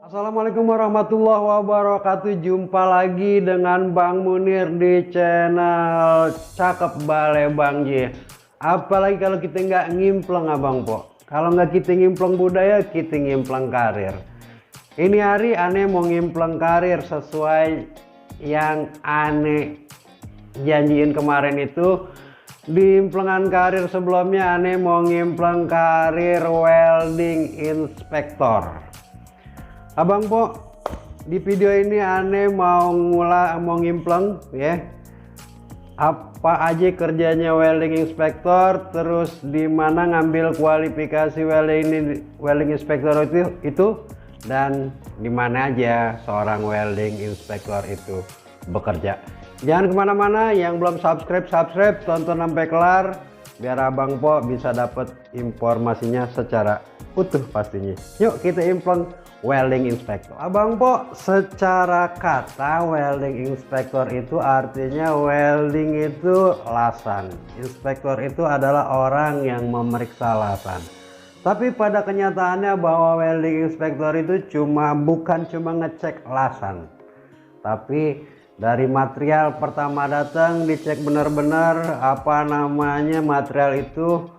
Assalamualaikum warahmatullahi wabarakatuh. Jumpa lagi dengan Bang Munir di channel Cakep Bale Bang J. Apalagi kalau kita nggak ngimpleng Abang Po. Kalau nggak kita ngimpleng budaya, kita ngimpleng karir. Ini hari aneh mau ngimpleng karir sesuai yang aneh janjiin kemarin itu. Di implengan karir sebelumnya aneh mau ngimpleng karir welding inspektor. Abang Po, di video ini aneh mau ngimpleng ya. Apa aja kerjanya welding inspektor, terus di mana ngambil kualifikasi welding inspektor itu dan di mana aja seorang welding inspektor itu bekerja. Jangan kemana-mana, yang belum subscribe, tonton sampai kelar biar Abang Po bisa dapat informasinya secara utuh pastinya. Yuk kita impleng welding inspector. Abang Po, secara kata welding inspector itu artinya welding itu lasan. Inspektor itu adalah orang yang memeriksa lasan. Tapi pada kenyataannya bahwa welding inspector itu bukan cuma ngecek lasan. Tapi dari material pertama datang dicek benar-benar material itu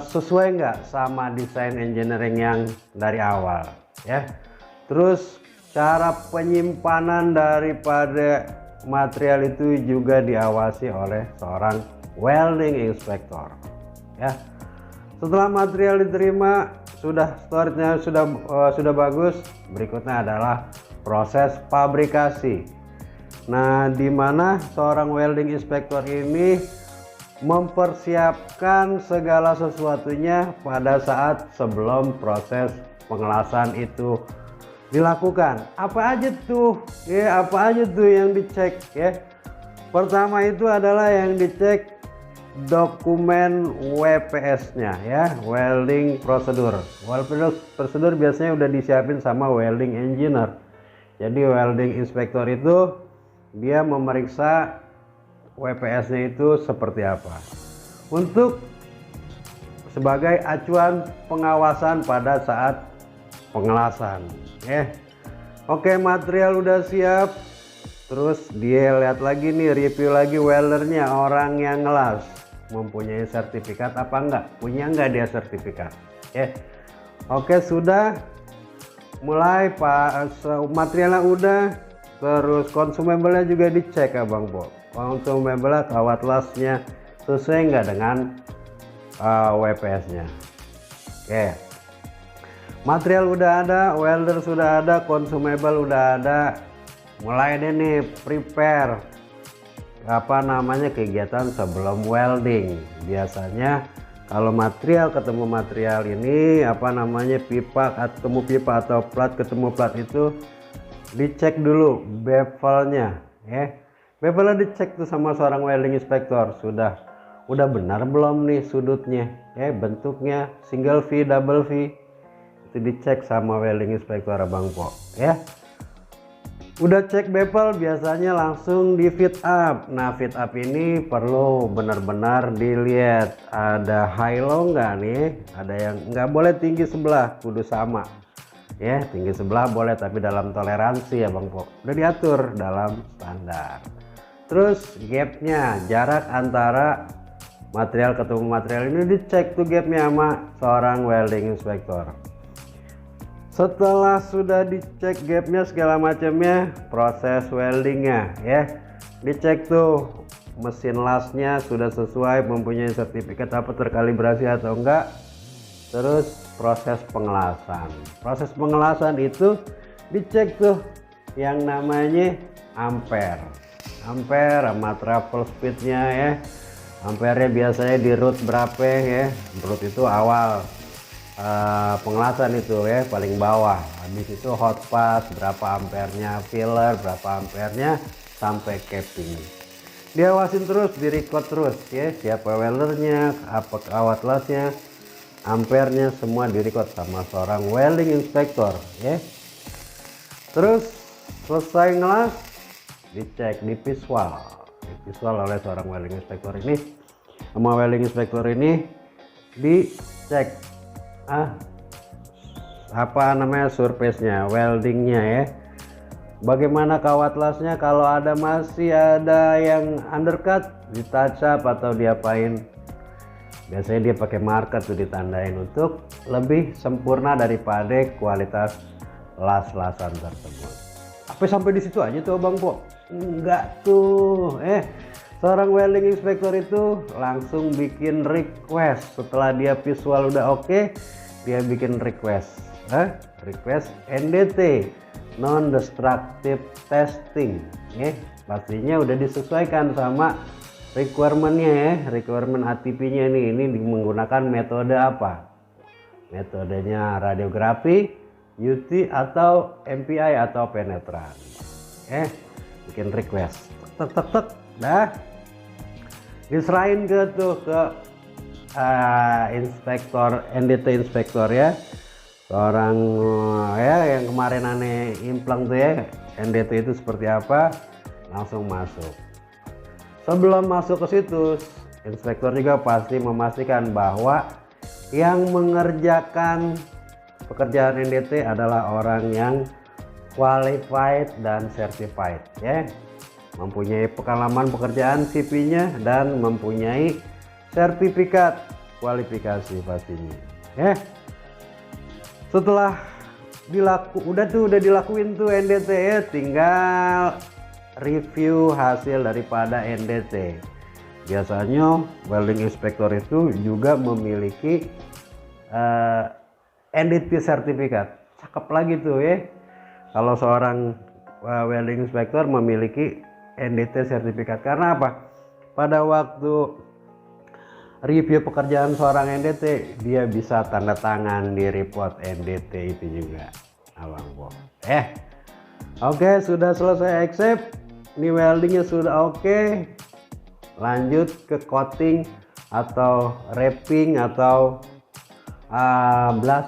sesuai nggak sama desain engineering yang dari awal ya. Terus cara penyimpanan daripada material itu juga diawasi oleh seorang welding inspector ya. Setelah material diterima, storage-nya sudah bagus, berikutnya adalah proses fabrikasi. Nah, di mana seorang welding inspektor ini mempersiapkan segala sesuatunya pada saat sebelum proses pengelasan itu dilakukan. Apa aja tuh yang dicek ya. Pertama itu adalah yang dicek dokumen WPS-nya ya, welding procedure. Welding procedure biasanya udah disiapin sama welding engineer. Jadi welding inspektor itu dia memeriksa WPS-nya itu seperti apa untuk sebagai acuan pengawasan pada saat pengelasan Oke, material udah siap, terus dia lihat lagi nih, review lagi weldernya, orang yang ngelas mempunyai sertifikat apa enggak, punya enggak dia sertifikat Oke, sudah mulai materialnya udah, terus consumable-nya juga dicek Abang Po. Consumable kawat lasnya sesuai nggak dengan WPS-nya. Oke. Material udah ada, welder sudah ada, consumable udah ada. Mulai deh nih prepare kegiatan sebelum welding. Biasanya kalau material ketemu material ini pipa atau plat ketemu plat itu dicek dulu bevelnya bevelnya dicek tuh sama seorang welding inspektor, udah benar belum nih sudutnya bentuknya single V double V itu dicek sama welding inspektor Abang Po ya. Udah cek bevel, biasanya langsung di fit up. Nah, fit up ini perlu benar-benar dilihat ada high low nggak nih, ada yang nggak boleh tinggi sebelah, kudu sama ya. Tinggi sebelah boleh tapi dalam toleransi ya Bang Po, udah diatur dalam standar. Terus gapnya, jarak antara material ketemu material ini dicek tuh gapnya sama seorang welding inspektor. Setelah sudah dicek gapnya segala macamnya, proses weldingnya ya dicek tuh, mesin lasnya sudah sesuai, mempunyai sertifikat apa, terkalibrasi atau enggak. Terus proses pengelasan itu dicek tuh yang namanya ampere sama travel speednya ya. Ampernya biasanya di root berapa ya, root itu awal pengelasan itu ya, paling bawah. Habis itu hot pass berapa ampernya, filler berapa ampernya, sampai capping. Diawasin terus, direcord terus ya, siapa weldernya, apa kawat lasnya, ampernya, semua direcord sama seorang welding inspektor ya. Terus selesai ngelas, dicek di visual oleh seorang welding inspektor ini. Sama welding inspektor ini dicek apa namanya, surface-nya, weldingnya ya. Bagaimana kawat lasnya, kalau masih ada yang undercut, di touch up atau diapain. Biasanya dia pakai marker tuh ditandain untuk lebih sempurna daripada kualitas las-lasan tersebut. Apa sampai di situ aja tuh Bang Po? Enggak tuh. Seorang welding inspector itu langsung bikin request setelah dia visual udah oke, dia bikin request. Request NDT, non destructive testing. Pastinya udah disesuaikan sama requirementnya ya, requirement ATP-nya nih. Ini menggunakan metode apa? Metodenya radiografi, UT atau MPI atau penetran. Bikin request, tek, dah diserahin ke inspektor, NDT inspektor ya, seorang yang kemarin aneh implang tuh ya, NDT itu seperti apa, langsung masuk. Sebelum masuk ke situ, inspektor juga pasti memastikan bahwa yang mengerjakan pekerjaan NDT adalah orang yang qualified dan certified ya, mempunyai pengalaman pekerjaan CP-nya dan mempunyai sertifikat kualifikasi pastinya. Setelah udah dilakuin tuh NDT ya, tinggal review hasil daripada NDT. Biasanya welding inspector itu juga memiliki NDT sertifikat. Cakep lagi tuh ya, kalau seorang welding inspector memiliki NDT sertifikat. Karena apa? Pada waktu review pekerjaan seorang NDT, dia bisa tanda tangan di report NDT itu juga, Abang Po. Oke, sudah selesai accept. Ini weldingnya sudah oke. Lanjut ke coating atau wrapping atau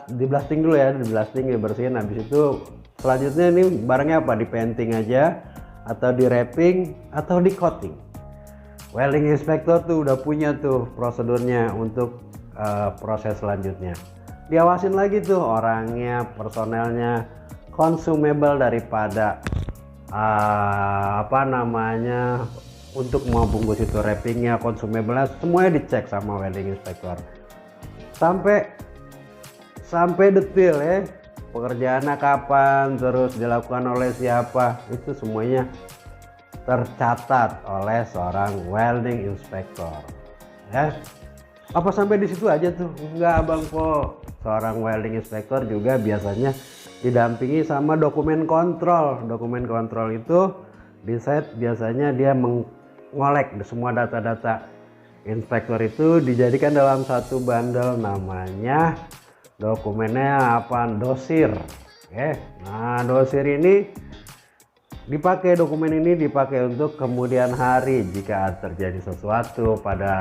di blasting dulu ya, di blasting dibersihin. Habis itu selanjutnya ini barangnya apa? Di painting aja atau di wrapping atau di coating. Welding inspector tuh udah punya tuh prosedurnya untuk proses selanjutnya. Diawasin lagi tuh orangnya, personelnya, consumable daripada untuk membungkus itu wrappingnya, consumable-nya semuanya dicek sama welding inspector sampai detail ya, pekerjaannya kapan, terus dilakukan oleh siapa, itu semuanya tercatat oleh seorang welding inspector ya. Apa sampai di situ aja tuh? Enggak Bang Po. Seorang welding inspector juga biasanya didampingi sama dokumen kontrol. Dokumen kontrol itu di set biasanya dia mengolek semua data-data inspektor itu, dijadikan dalam satu bundle, namanya dokumennya apa? Dosir. Nah, dosir ini dokumen ini dipakai untuk kemudian hari jika terjadi sesuatu pada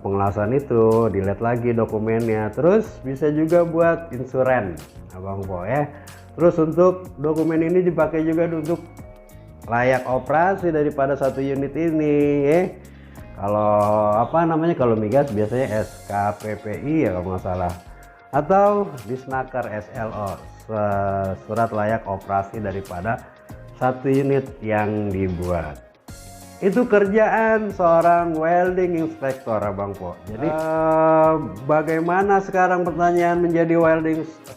pengelasan itu, dilihat lagi dokumennya. Terus bisa juga buat insuran, Abang Po ya. Terus untuk dokumen ini dipakai juga untuk layak operasi daripada satu unit ini ya. Kalau migas biasanya SKPPI ya kalau nggak salah, atau Disnaker SLO, surat layak operasi daripada satu unit yang dibuat. Itu kerjaan seorang welding inspector, Abang Po. Jadi bagaimana sekarang pertanyaan menjadi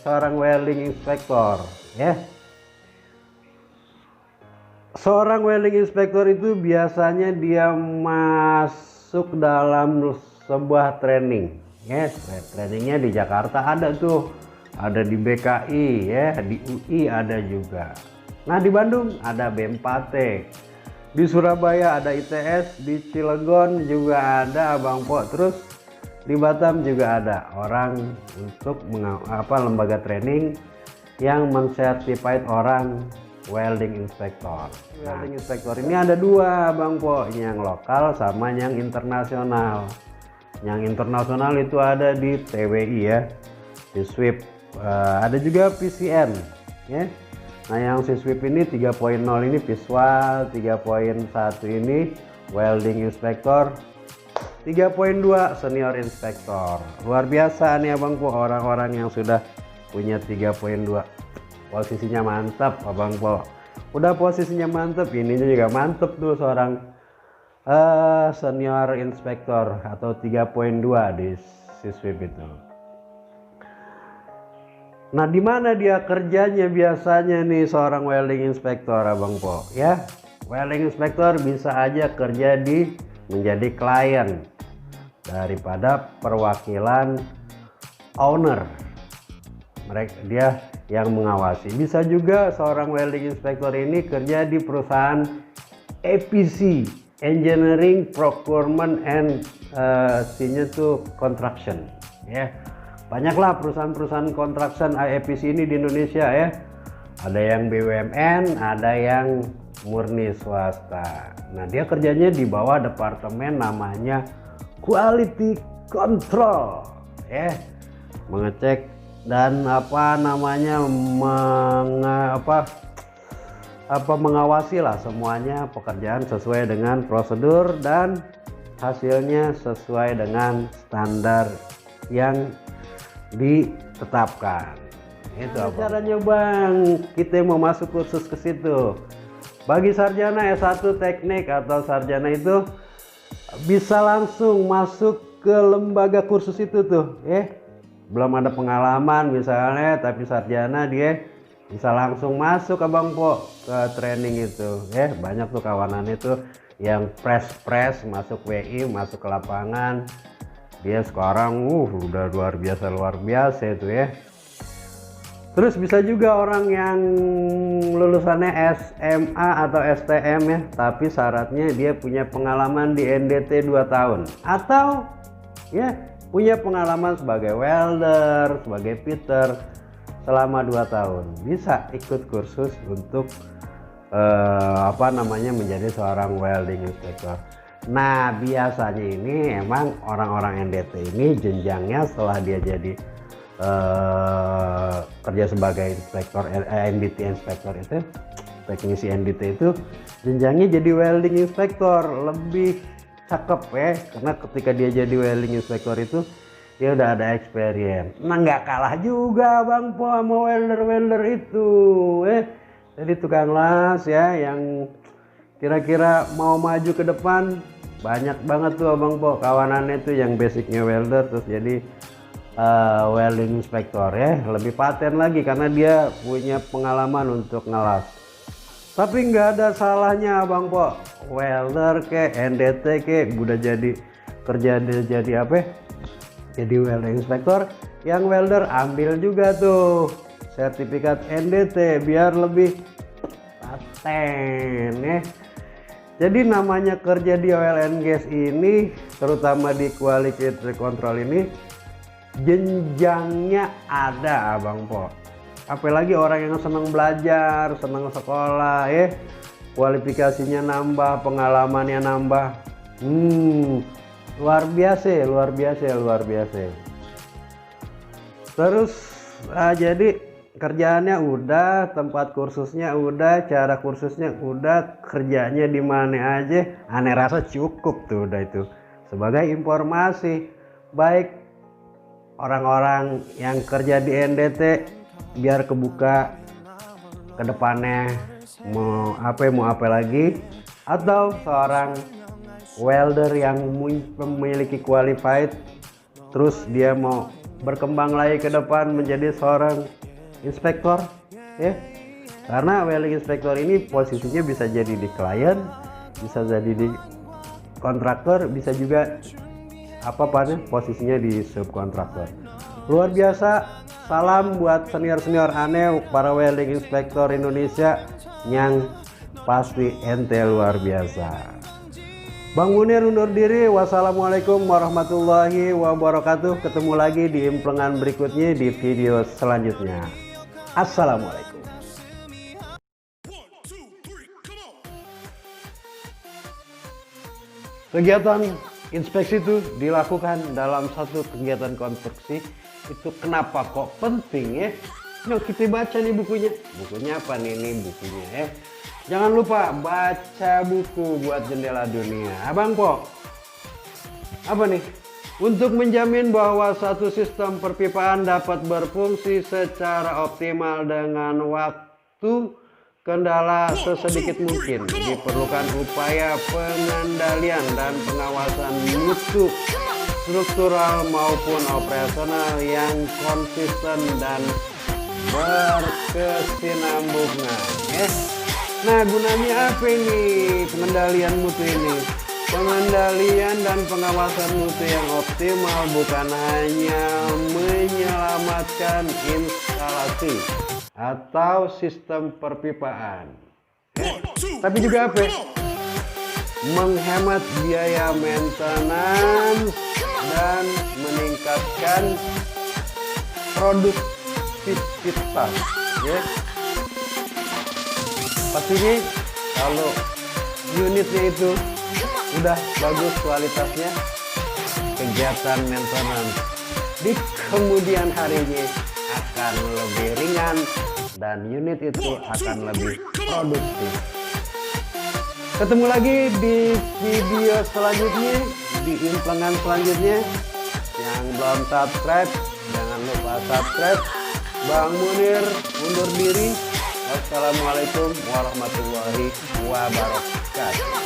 seorang welding inspector ya? Seorang welding inspector itu biasanya dia masuk dalam sebuah training ya. Trainingnya di Jakarta ada tuh, ada di BKI ya, di UI ada juga. Nah, di Bandung ada BMPT, di Surabaya ada ITS, di Cilegon juga ada, Abang Po. Terus di Batam juga ada orang untuk lembaga training yang mensertified orang welding inspector. Welding inspector ini ada dua, Bang Po, yang lokal sama yang internasional. Yang internasional itu ada di TWI ya, di SWIP, ada juga PCN ya. Nah, yang si SWIP ini 3.0 ini visual, 3.1 ini welding inspector 3.2 senior inspektor. Luar biasa nih Abang Po, orang-orang yang sudah punya 3.2. Posisinya mantap Abang Po. Udah posisinya mantap, ininya juga mantap tuh seorang senior inspektor atau 3.2 di Siswip itu. Nah, di mana dia kerjanya biasanya nih seorang welding inspektor Abang Po ya? Welding inspektor bisa aja kerja di menjadi klien daripada perwakilan owner. Dia yang mengawasi. Bisa juga seorang welding inspektor ini kerja di perusahaan EPC, Engineering Procurement and Construction ya. Banyaklah perusahaan-perusahaan construction EPC ini di Indonesia ya. Ada yang BUMN, ada yang murni swasta. Nah, dia kerjanya di bawah departemen namanya Quality Control ya. Mengecek dan mengawasi lah semuanya pekerjaan sesuai dengan prosedur dan hasilnya sesuai dengan standar yang ditetapkan. Itu apa caranya Bang? Kita mau masuk kursus ke situ. Bagi sarjana S1 teknik atau sarjana itu bisa langsung masuk ke lembaga kursus itu tuh belum ada pengalaman misalnya, tapi sarjana dia bisa langsung masuk Abang Po ke training itu banyak tuh kawanan itu yang press masuk WI, masuk ke lapangan. Dia sekarang udah luar biasa itu ya. Terus bisa juga orang yang lulusannya SMA atau STM ya, tapi syaratnya dia punya pengalaman di NDT 2 tahun atau ya punya pengalaman sebagai welder, sebagai fitter selama 2 tahun. Bisa ikut kursus untuk menjadi seorang welding inspector. Nah, biasanya ini emang orang-orang NDT ini jenjangnya setelah dia jadi kerja sebagai inspektor NDT inspektor itu, teknisi NDT itu jenjangnya jadi welding inspektor, lebih cakep ya, karena ketika dia jadi welding inspektor itu dia udah ada experience. Nah, nggak kalah juga Bang Po sama welder itu jadi tukang las ya, yang kira-kira mau maju ke depan. Banyak banget tuh Abang Po kawanannya tuh yang basicnya welder terus jadi welding inspector ya, lebih paten lagi karena dia punya pengalaman untuk ngelas. Tapi nggak ada salahnya Abang Po, welder ke NDT ke udah jadi kerja jadi jadi welding inspector. Yang welder ambil juga tuh sertifikat NDT biar lebih paten ya. Jadi namanya kerja di oil and gas ini, terutama di quality control ini, jenjangnya ada Abang Po. Apalagi orang yang senang belajar, senang sekolah kualifikasinya nambah, pengalamannya nambah. Luar biasa. Terus jadi kerjaannya udah, tempat kursusnya udah, cara kursusnya udah, kerjanya di mana aja. Aneh rasa cukup tuh udah itu sebagai informasi baik orang-orang yang kerja di NDT biar kebuka ke depannya mau apa lagi, atau seorang welder yang memiliki qualified terus dia mau berkembang lagi ke depan menjadi seorang inspektor karena welding inspektor ini posisinya bisa jadi di klien, bisa jadi di kontraktor, bisa juga posisinya di subkontraktor. Luar biasa. Salam buat senior aneh, para welding inspektor Indonesia yang pasti ente luar biasa. Bang Munir undur diri. Wassalamualaikum warahmatullahi wabarakatuh. Ketemu lagi di implengan berikutnya di video selanjutnya. Assalamualaikum. Kegiatan inspeksi itu dilakukan dalam satu kegiatan konstruksi. Itu kenapa kok penting ya? Yuk kita baca nih bukunya. Bukunya apa nih? Ini bukunya ya. Jangan lupa baca buku buat jendela dunia. Abang Po. apa nih? Untuk menjamin bahwa satu sistem perpipaan dapat berfungsi secara optimal dengan waktu kendala sesedikit mungkin, diperlukan upaya pengendalian dan pengawasan mutu struktural maupun operasional yang konsisten dan berkesinambungan. Nah, gunanya apa ini pengendalian mutu ini? Pengendalian dan pengawasan mutu yang optimal bukan hanya menyelamatkan instalasi atau sistem perpipaan, tapi juga apa? Menghemat biaya maintenance dan meningkatkan produktivitas. Ya. Pastinya kalau unitnya itu udah bagus kualitasnya, kegiatan maintenance di kemudian harinya akan lebih ringan dan unit itu akan lebih produktif. Ketemu lagi di video selanjutnya, di implengan selanjutnya. Yang belum subscribe, jangan lupa subscribe. Bang Munir undur diri. Wassalamualaikum warahmatullahi wabarakatuh.